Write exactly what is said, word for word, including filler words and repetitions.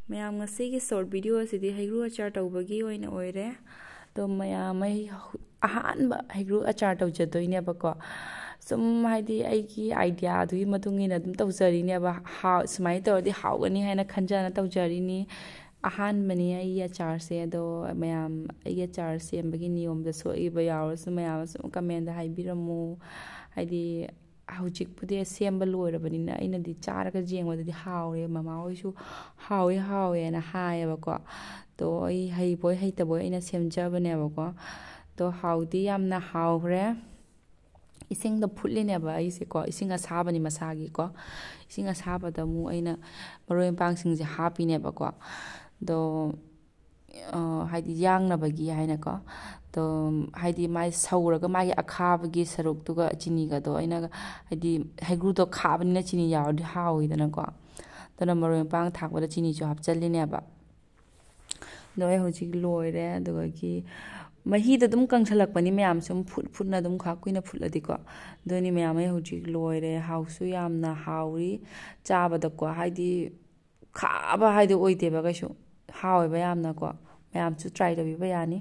ꯃꯌꯥꯝ, ꯉꯁꯤꯒꯤ short video ꯑꯁꯤꯗꯤ ꯍꯩꯒ꯭ꯔꯨ ꯑꯆꯥꯔ ꯇꯧꯕꯒꯤ ꯑꯣꯏꯅ ꯑꯣꯏꯔꯦ꯫ ꯑꯗꯣ ꯃꯌꯥꯝ, ꯑꯩ ꯍꯧ-, ꯑꯍꯥꯟꯕ ꯍꯩꯒ꯭ꯔꯨ ꯑꯆꯥꯔ ꯇꯧꯖꯗꯣꯏꯅꯦꯕꯀꯣ꯫ ꯁꯨꯝ ꯍꯥꯏꯗꯤ ꯑꯩꯒꯤ idea ꯗꯨꯒꯤ ꯃꯇꯨꯡ ꯏꯟꯅ ꯑꯗꯨꯝ ꯇꯧꯖꯔꯤꯅꯦꯕ꯫ ꯍꯥꯎ-, ꯁꯨꯃꯥꯏꯅ ꯇꯧꯔꯗꯤ ꯍꯥꯎꯒꯅꯤ ꯍꯥꯏꯅ ꯈꯟꯖꯅ ꯇꯧꯖꯔꯤꯅꯤ꯫ ꯑꯍꯥꯟꯕꯅꯤ ꯑꯩꯒꯤ ꯑꯆꯥꯔꯁꯦ꯫ ꯑꯗꯣ ꯃꯌꯥꯝ, ꯑꯩꯒꯤ ꯑꯆꯥꯔ ꯁꯦꯝꯕꯒꯤ ꯅꯤꯌꯣꯝꯗ ꯁꯣꯏꯈꯤꯕ ꯌꯥꯎꯔꯁꯨ ꯃꯌꯥꯝ ꯁꯨꯝ comment ꯗ ꯍꯥꯏꯕꯤꯔꯝꯃꯨ꯫ ꯍꯥꯏꯗꯤ ꯍꯧꯖꯤꯛꯄꯨꯗꯤ ꯁꯦꯝꯕ ꯂꯣꯏꯔꯕꯅꯤꯅ ꯑꯩꯅꯗꯤ ꯆꯥꯔꯒ ꯌꯦꯡꯕꯗꯗꯤ ꯍꯥꯎꯔꯦ꯫ ꯃꯃꯥ ꯍꯣꯏꯁꯨ "ꯍꯥꯎꯋꯦ, ꯍꯥꯎꯋꯦꯅ" ꯍꯥꯏꯌꯦꯕꯀꯣ꯫ ꯑꯗꯣ ꯑꯩ ꯍꯩꯕꯣꯏ ꯍꯩꯇꯕꯣꯏ ꯑꯩꯅ ꯁꯦꯝꯖꯕꯅꯦꯕꯀꯣ꯫ ꯑꯗꯣ ꯍꯥꯎꯗꯤ ꯌꯥꯝꯅ ꯍꯥꯎꯈ꯭ꯔꯦ꯫ ꯏꯁꯤꯡꯗ ꯐꯨꯠꯂꯤꯅꯦꯕ ꯑꯩꯁꯦꯀꯣ, ꯏꯁꯤꯡ ꯑꯁꯥꯕꯅꯤ ꯃꯁꯥꯒꯤꯀꯣ꯫ ꯏꯁꯤꯡ ꯑꯁꯥꯕꯗ ꯑꯃꯨꯛ ꯑꯩꯅ ꯃꯔꯣꯏ ꯃꯄꯥꯡꯁꯤꯡꯁꯦ ꯍꯥꯞꯄꯤꯅꯦꯕꯀꯣ꯫ ꯑꯗꯣ, ꯑ, ꯍꯥꯏꯗꯤ ꯌꯥꯡꯅꯕꯒꯤ ꯍꯥꯏꯅꯀꯣ꯫ ꯑꯗꯣ ꯍꯥꯏꯗꯤ ꯃꯥꯏ ꯁꯧꯔꯒ ꯃꯥꯒꯤ ꯑꯈꯥꯕꯒꯤ ꯁꯔꯨꯛꯇꯨꯒ ꯆꯤꯅꯤꯒꯗꯣ ꯑꯩꯅ, ꯍꯥꯏꯗꯤ ꯍꯩꯒ꯭ꯔꯨꯗꯣ ꯈꯥꯕꯅꯤꯅ ꯆꯤꯅꯤ ꯌꯥꯎꯔꯗꯤ ꯍꯥꯎꯋꯤꯗꯅꯀꯣ꯫ ꯑꯗꯨꯅ ꯃꯔꯣꯏ ꯃꯄꯥꯡ ꯊꯥꯛꯄꯗ ꯆꯤꯅꯤꯁꯨ ꯍꯥꯞꯆꯜꯂꯤꯅꯦꯕ꯫ ꯑꯗꯣ ꯑꯩ ꯍꯧꯖꯤꯛ ꯂꯣꯏꯔꯦ꯫ ꯑꯗꯨꯗꯒꯤ ꯃꯍꯤꯗꯣ ꯑꯗꯨꯝ ꯀꯪꯁꯜꯂꯛꯄꯅꯤ ꯃꯌꯥꯝ, ꯁꯨꯝ ꯐꯨꯠ ꯐꯨꯠꯅ ꯑꯗꯨꯝ ꯈꯥꯛ ꯀꯨꯏꯅ ꯐꯨꯠꯂꯗꯤꯀꯣ꯫ ꯑꯗꯨꯅꯤ ꯃꯌꯥꯝ, ꯑꯩ ꯍꯧꯖꯤꯛ ꯂꯣꯏꯔꯦ꯫ ꯍꯥꯎꯁꯨ ꯌꯥꯝꯅ ꯍꯥꯎꯔꯤ ꯆꯥꯕꯗꯀꯣ, ꯍꯥꯏꯗꯤ ꯈꯥꯕ ꯍꯥꯏꯗꯣ ꯑꯣꯏꯗꯦꯕ ꯀꯩꯁꯨ꯫ ꯍꯥꯎꯋꯦꯕ ꯌꯥꯝꯅꯀꯣ꯫ ꯃꯌꯥꯝꯁꯨ try ꯇꯧꯕꯤꯕ ꯌꯥꯅꯤ꯫